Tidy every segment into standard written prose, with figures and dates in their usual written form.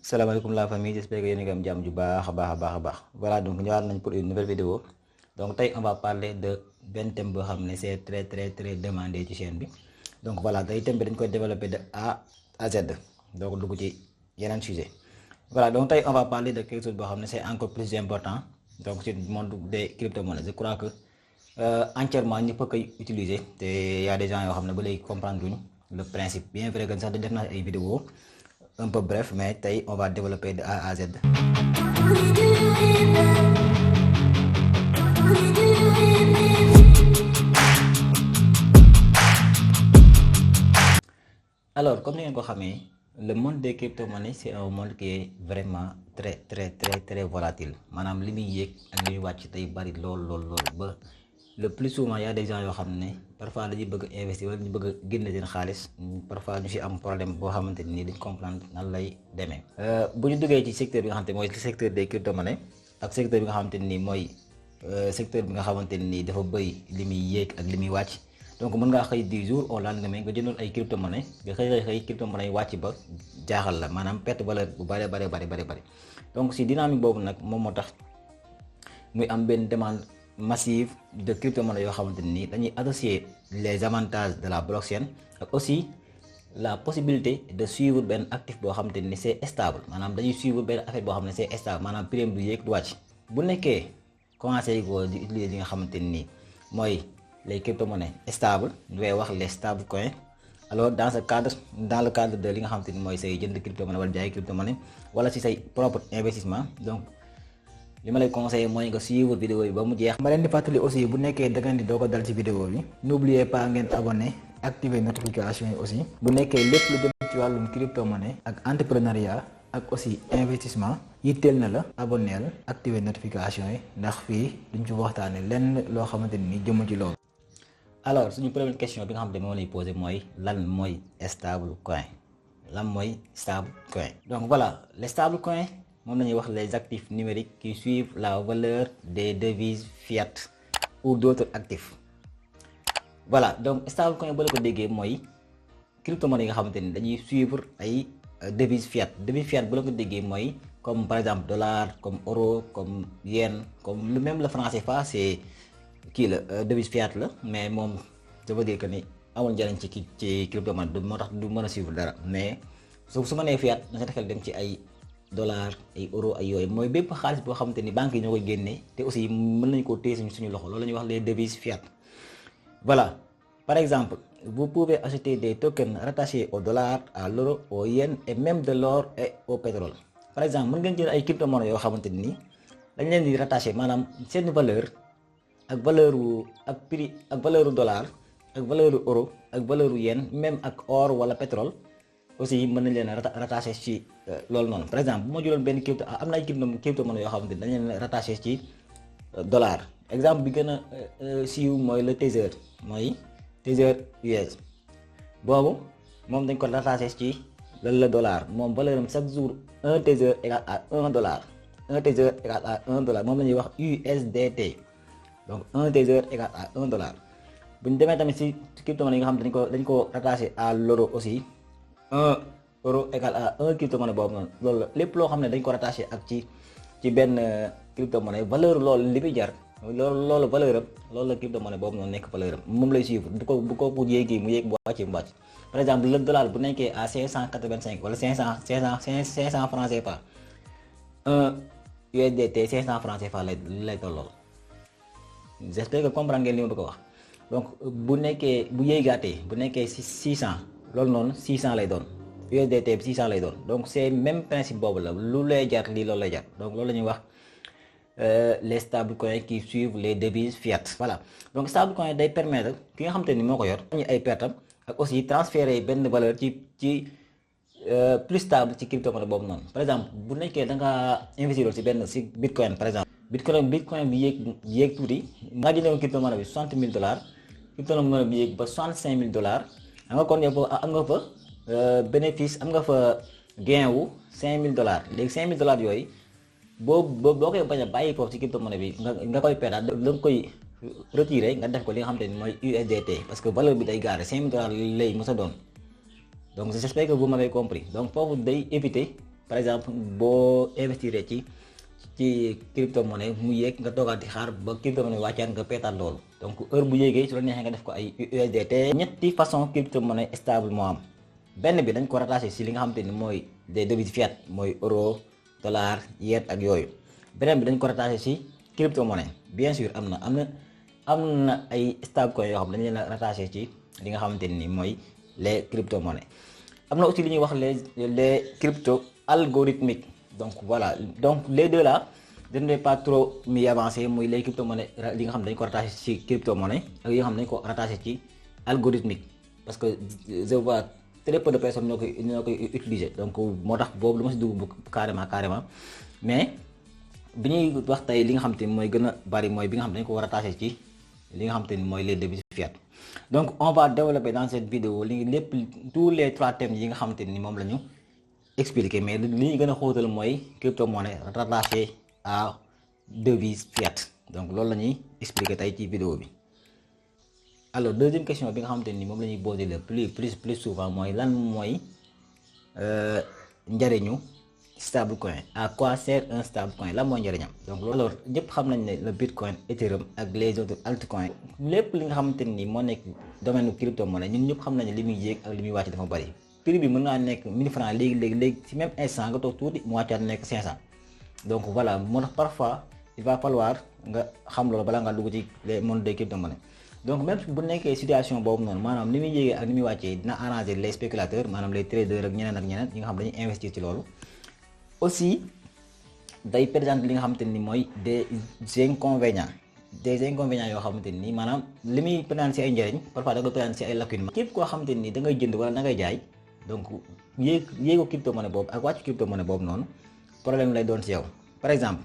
Salaamaaleykum la famille, j'espère que yéen a ngi am jàmm ju baax. Voilà, donc ñëwaat nañ pour une nouvelle vidéo. Donc tey on va parler de benn thème boo xam ne c'est très demandé ci chaîne bi. Donc voilà, tey thème bi dañ koy développer de A à Z. donc dugg ci yeneen sujet. Voilà, donc tey on va parler de quelque chose boo xam ne c'est encore plus important donc ci monde des crypto-monnaies. Je crois que entièrement ñëpp a koy utiliser te y a des gens yoo xam ne ba léegi comprendre luñ le principe, bien vrai que sax def naa ay vidéo un peu bref, mais tey on va développer de A à Z. Alors comme ni ngeen ko xamee, le monde des crypto-monnaies c'est un monde qui est vraiment très volatile. maanaam li muy yéeg ak li muy wàcc tey bari lool ba le plus souvent y a des gens yoo xam ne parfois dañuy bëgg investir wala ñu bëgg a génne seen xaalis, parfois ñu ci am problème boo xamante ni dañ comprendre nan lay demee. bu ñu duggee ci secteur bi nga xamante mooy secteur des crypto-monnaies ak secteur bi nga xamante ni mooy secteur bi nga xamante ni dafa bëri li muy yéeg ak li muy wàcc. donc mën ngaa xëy 10 jours au lendemain nga jëndoon ay crypto-monnaie nga xëy crypto-monnaie wàcc ba jaaxal la, maanaam perte valeur bu bari. donc si dynamique boobu nag moom moo tax muy am benn demande massive de crypto-monnaie yoo xamante ni dañuy associer les avantages de la blockchain ak aussi la possibilité de suivre benn actif boo xamante ni c'est stable, maanaam dañuy suivre benn affaire boo xam ne c'est stable, maanaam prix du yéeg du wàcc. bu nekkee commencé ko di utiliser li nga xamante ni mooy les crypto-monnaies stables, ñu koy wax les stable coins. Alors dans le cadre de li nga xamante ni mooy say jënd crypto-monnaie wala jaay crypto-monnaie wala ci say propre investissement, donc li ma lay conseiller mooy nga suivre vidéo yi ba mu jeex. ma leen di fàttali aussi bu nekkee da ngeen di doo ko dal ci vidéo bi, n'oubliez pas ngeen abonné, activer notification yi aussi. bu nekkee lépp lu jëm ci wàllum crypto-monnaie ak entrepreneuriat ak aussi investissement yitteel na la, abonneel, activer notification yi, ndax fii duñ ci waxtaane lenn loo xamante ni jëmm ci loolu. Alors suñu première question bi nga xamante moom lay poser mooy lan mooy stable coin. Donc voilà, les stable coins moom la ñuy wax les actifs numériques qui suivent la valeur des devises fiat ou d'autres actifs. Voilà, donc stable coin boo la ko déggee mooy crypto-monnaie yi nga xamante ni dañuy suivre ay devises fiat. devise fiat bu la ko déggee mooy comme par exemple dollar, comme euro, comme yen, comme même le franc CFA, c'est kii la devise fiat la, mais moom ça veut dire que ni amul njëriñ ci crypto-monnaie moo tax du mën a suivre dara. mais su ma nee fiat na sa xel dem ci ay dollar, ay euro, ay yooyu mooy bépp xaalis boo xamante ni banques yi ñoo koy génnee te aussi mën nañu koo téye suñu loxo, loolu la ñuy wax les devises fiat. Voilà, par exemple vous pouvez acheter des tokens rattachés au dollar, à l'euro, au yen et même de l'or et au pétrole. Par exemple mën ngeen jël ay crypto-monnaie yoo xamante ni dañ leen di rattaché, maanaam seen valeur ak valeur ak prix ak valeur dollar ak valeur euro ak valeur yen même ak or wala pétrole aussi mën nañ leen a rattaché ci loolu noonu. par exemple bu ma jëloon benn am na ay crypto-monnaie yoo xamante ni dañ leen rattaché ci dollar. exemple bi gën a siiw mooy le Tether, mooy Tether US boobu moom dañ ko rattaché ci le dollar. moom valeur am chaque jour un Tether égal à $1. un Tether égal à $1 moom la ñuy wax USDT. donc un Tether égal à $1. bu ñu demee tamit ci crypto-monnaie yi nga xam ne dañ ko rattaché à l'euro aussi, 1 euro égal à 1 crypto-monnaie boobu noonu. loolu lépp loo xam ne dañ ko rattaché ak ci benn crypto-monnaie valeur loolu li muy jar loolu valeur am loolu la crypto-monnaie boobu noonu nekk valeur am moom lay suivre. bu ko yéegee mu yéeg bu wàccee mu wàcc. par exemple le dollar bu nekkee à 585 wala 500 francs CFA, 1 USDT 500 francs CFA lay tollool. j'espère que comprendre ngeen li ma bëgg a wax. donc bu yéegaatee bu nekkee ci 600, loolu noonu 600 lay doon, USDT bi 600 lay doon. donc c'est même principe boobu la, lu lay jar lii loolu lay jar. donc loolu la ñuy wax les stable coins qui suivent les devises fiat. voilà, donc stable coin day permettre ki nga xamante ni moo ko yor ñu ay pertam ak aussi transférer benn valeur ci plus stable ci crypto-monnaie boobu noonu. par exemple bu nekkee da nga investir ci bitcoin par exemple. bitcoin bi yéeg tuuti nga jëndoon crypto-monnaie bi $60,000, crypto-monnaie bi yéeg ba $65,000, xam nga kon yow am nga fa bénéfice, am nga fa gain wu $5,000. léegi $5,000 yooyu boo koy bañ a bàyyi foofu ci crypto-monnaie bi nga koy perdre, da nga koy retirer nga def ko li nga xamante ni mooy USDT, parce que valeur bi day garé $5,000 lay mës a doon. donc j'espère que vous m'avez compris. donc foofu day éviter par exemple boo investir ci crypto monnaie mu yéeg nga toogaat di xaar ba crypto monnaie wàccaat nga peetaat loolu. donc heure bu yéegee su la neexee nga def ko ay USDT. ñetti façon crypto monnaie stable moo am, benn bi dañ ko rattaché si li nga xamante ni mooy des devises fiat mooy euro, dollar, yen ak yooyu. beneen bi dañ ko rattaché si crypto monnaie. bien sûr am na ay stable coin yoo xam dañ leen a rattaché ci li nga xamante ni mooy les crypto monnaie. am na aussi li ñuy wax les crypto algorithmiques. donc voilà, donc les deux là je ne vais pas trop m'y avancer, muy les crypto monnaie li nga xam dañ ko rattaché ci crypto monnaie ak yi nga xam dañ ko rattaché ci algorithmique, parce que je vois très peu de personnes ñoo koy utiliser. donc moo tax boobu lu ma si dugg carrément mais bi ñuy wax tey li nga xam te ni mooy gën a bari mooy bi nga xam dañ ko rattaché ci li nga xam te ni mooy les devises fiat. donc on va développer dans cette vidéo lépp tous les trois thèmes yi nga xam te ni moom la ñu expliquer, mais li ñu gën a xóotal mooy crypto monnaie rattaché à devise fiat. donc loolu la ñuy expliquer tey ci vidéo bi. alors deuxième question bi nga xamante ni moom la ñuy poser le plus souvent mooy lan mooy njariñu stable coin, à quoi sert un stable coin, lan mooy njariñam. donc loolu alors ñëpp xam nañ ne le bitcoin, ethereum ak les autres altcoins lépp li nga xamante ni moo nekk domaine crypto monnaie ñun ñëpp xam nañ ne li muy yéeg ak li muy wàcc dafa bari. prix bi mën naa nekk 1000 francs léegi ci même instant nga toog tuuti mu wàccaat nekk 500. donc voilà moo tax parfois il va falloir nga xam loolu balaa nga dugg ci les mondes des crypto-monnaies. donc même bu nekkee situation boobu noonu maanaam ni muy yéegee ak ni muy wàccee dina arranger les spéculateurs, maanaam les traders ak ñeneen ñi nga xam dañuy investir ci loolu. aussi day présenter li nga xamante ni mooy des inconvénients yoo xamante ni maanaam li muy présenter ci ay njëriñ parfois da koy présenter ci ay lacunes. képp koo xamante ni da ngay jënd wala da ngay jaay. donc yéegu crypto monnaie boobu ak wàccu crypto monnaie boobu noonu problème lay doon ci yow. par exemple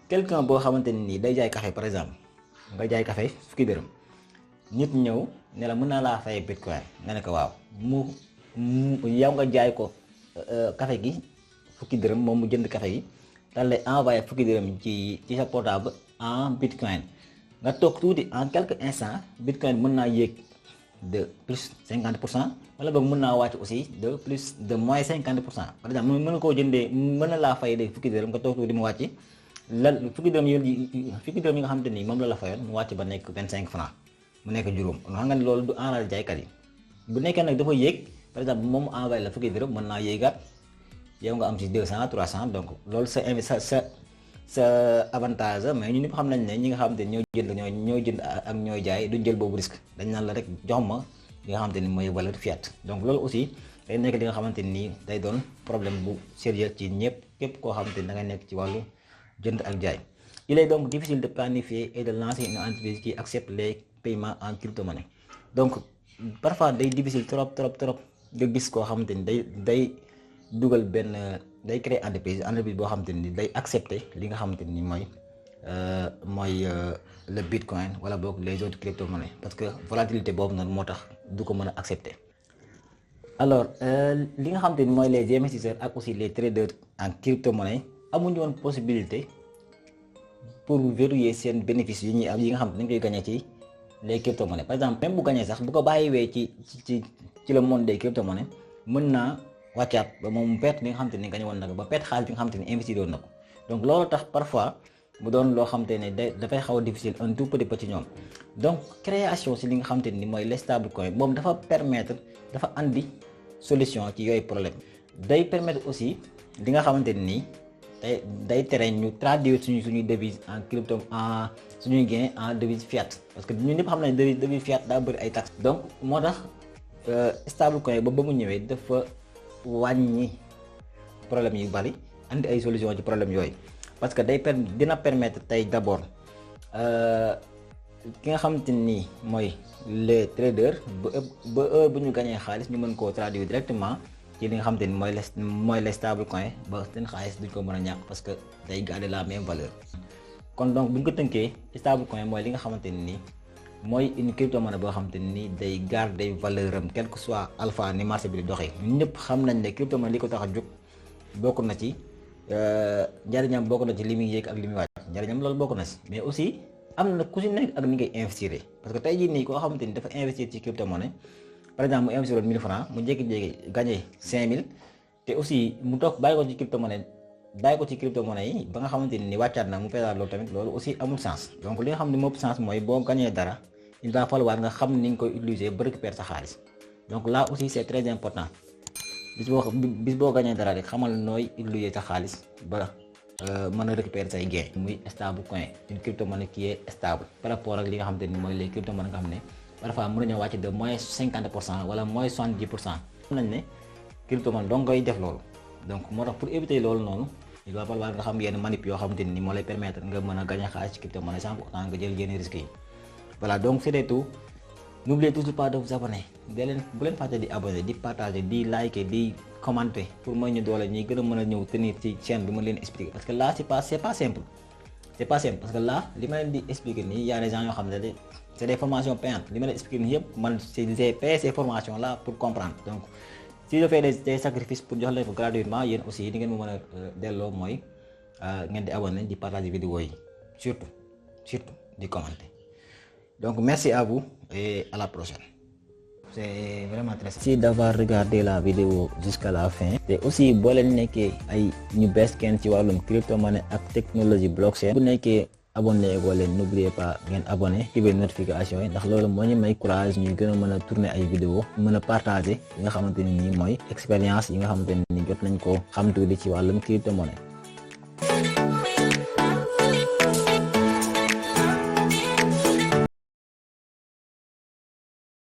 quelqu'un boo xamante ni day jaay café, par exemple nga jaay café fukki dërëm, nit ñëw ne la mën naa laa fay bitcoin nga ne ko waaw, mu yow nga jaay ko café gi fukki dërëm, moom mu jënd café gi daal lay envoyé fukki dërëm ci sa portable en bitcoin. nga toog tuuti en quelques instants bitcoin mën naa yéeg de plus 50%, wala boog mën naa wàcc aussi de moins 50%. par exemple mën nga koo jëndee, mën na laa fay de fukki dërëm nga toog tuuti mu wàcc fukki dërëm yi nga xamante ni moom la fayoon mu wàcc ba nekk 25 francs, mu nekk juróom. xam nga ni loolu du enragé jaaykat yi. bu nekkee nag dafa yéeg, par exemple moom mu envoyé la fukki dërëm mën naa yéegaat yow nga am ci 200 300. donc loolu sa avantage, mais ñun ñëpp xam nañ ne ñi nga xamante ni ñoo jënd ak ñooy jaay duñ jël boobu risque. dañ naan la rek jox ma li nga xamante ni mooy valeur fiat. donc loolu aussi day nekk li nga xamante ni day doon problème bu sérieux ci képp koo xamante ni da ngay nekk ci wàllu jënd ak jaay. il est donc difficile de planifier et de lancer une entreprise qui accepte les paiements en crypto-monnaie. donc parfois day difficile trop nga gis koo xamante ni day dugal day créer entreprise boo xamante ni day accepter li nga xamante ni mooy le bitcoin wala boog les autres crypto-monnaies, parce que volatilité boobu noonu moo tax du ko mën a accepter. alors li nga xamante ni mooy les investisseurs ak aussi les traders en crypto-monnaie amuñu woon possibilité pour verrouiller seen bénéfice yi ñuy am yi nga xam ne dañ koy gagné ci les crypto-monnaies. par exemple même bu gagné sax bu ko bàyyiwee ci le monde des crypto-monnaies mën naa wàccaat ba moom perte li nga xamante ni gagné woon na ko, ba perte xaalis bi nga xamante ni investir woon na ko. donc loolu tax parfois mu doon loo xamante ne dafay xaw a difficile un tout petit peu ci ñoom. donc création si li nga xamante ni mooy les stable coin boobu dafa andi solution ci yooyu problème. day permettre aussi li nga xamante ni day tere ñu traduire suñuy devise en crypto, en suñuy gain en devise fiat, parce que ñun ñëpp xam nañ devise fiat daa bëri ay taxes. donc moo tax stable coin ba mu ñëwee dafa wàññi problème yu bari, andi ay solution ci problème yooyu. parce que dina permettre tey d'abord ki nga xamante ni mooy les traders ba heure bu ñu gañee xaalis ñu mën koo traduire directement ci li nga xamante ni mooy les stable coin, ba seen xaalis duñ ko mën a ñàkk parce que day garder la même valeur. kon donc bu ñu ko tënkee stable coin mooy li nga xamante ni mooy une crypto-monnaie boo xamante ni day garder valeur am quel que soit alpha ni marché bi di doxee. ñun ñëpp xam nañ ne crypto-monnaie li ko tax a jóg bokk na ci njariñam, bokk na ci li muy yéeg ak li muy wàcc. njariñam loolu bokk na si, mais aussi am na ku si nekk ak ni ngay investir. parce que tey jii nii koo xamante ni dafa investir ci crypto-monnaie, par exemple mu investir woon 1000 francs mu jékki-jékki gagné 5000 te aussi mu toog bàyyi ko ci crypto-monnaie yi ba nga xamante ni wàccaat na mu peesaat loolu tamit loolu aussi amul sens. Donc li nga xam ne moo ëpp sens mooy boo gagné dara il va falloir nga xam ni nga koy utiliser ba récupérer sa xaalis. Donc là aussi c'est très important bis boo gagné dara rek xamal nooy utiliser sa xaalis ba mën a récupérer say gain. Muy stable coin, une crypto-monnaie qui est stable par rapport ak li nga xamante ni mooy les crypto-monnaies nga xam ne parfois mën nañoo wàcc de moins 50% wala moins 70%. xam nañ ne crypto-monnaie donc ngay def loolu. Donc moo tax pour éviter loolu noonu il va falloir nga xam yenn manip yoo xamante ni moo lay permettre nga mën a gagner xaalis ci crypto-monnaie sans pourtant nga jël yenn risques yi. Voilà, donc c'était tout. N'oubliez toujours pas de vous abonner. Bu leen fàtte di abonner, di partager, di liker, di commenter pour mooy ñu doole ñi gën a mën a ñëw tenir ci chaîne bi ma leen expliquer. Parce que là c'est pas simple. C'est pas simple parce que là li ma leen di expliquer nii y a des gens yoo xam ne c'est des formations payantes. Li ma leen expliquer nii yëpp man j'ai payé ces formations là pour comprendre. Donc si je fais des sacrifices pour jox leen ko gratuitement yéen aussi di ngeen ma mën a delloo mooy ngeen di abonner, di partager vidéo yi surtout di commenter. Donc merci à vous et à la prochaine. C'est vraiment très simple. Merci d'avoir regardé la vidéo jusqu'à la fin. Et aussi boo leen nekkee ay ñu bees kenn ci wàllum crypto-monnaie ak technologie blockchain bu nekkee abonné ko leen n'oubliez pas ngeen abonné activer notification yi ndax loolu moo ñu may courage ñuy gën a mën a tourner ay vidéo mën a partager yi nga xamante ni nii mooy expérience yi nga xamante ni jot nañ ko xam tuuti ci wàllum crypto-monnaie.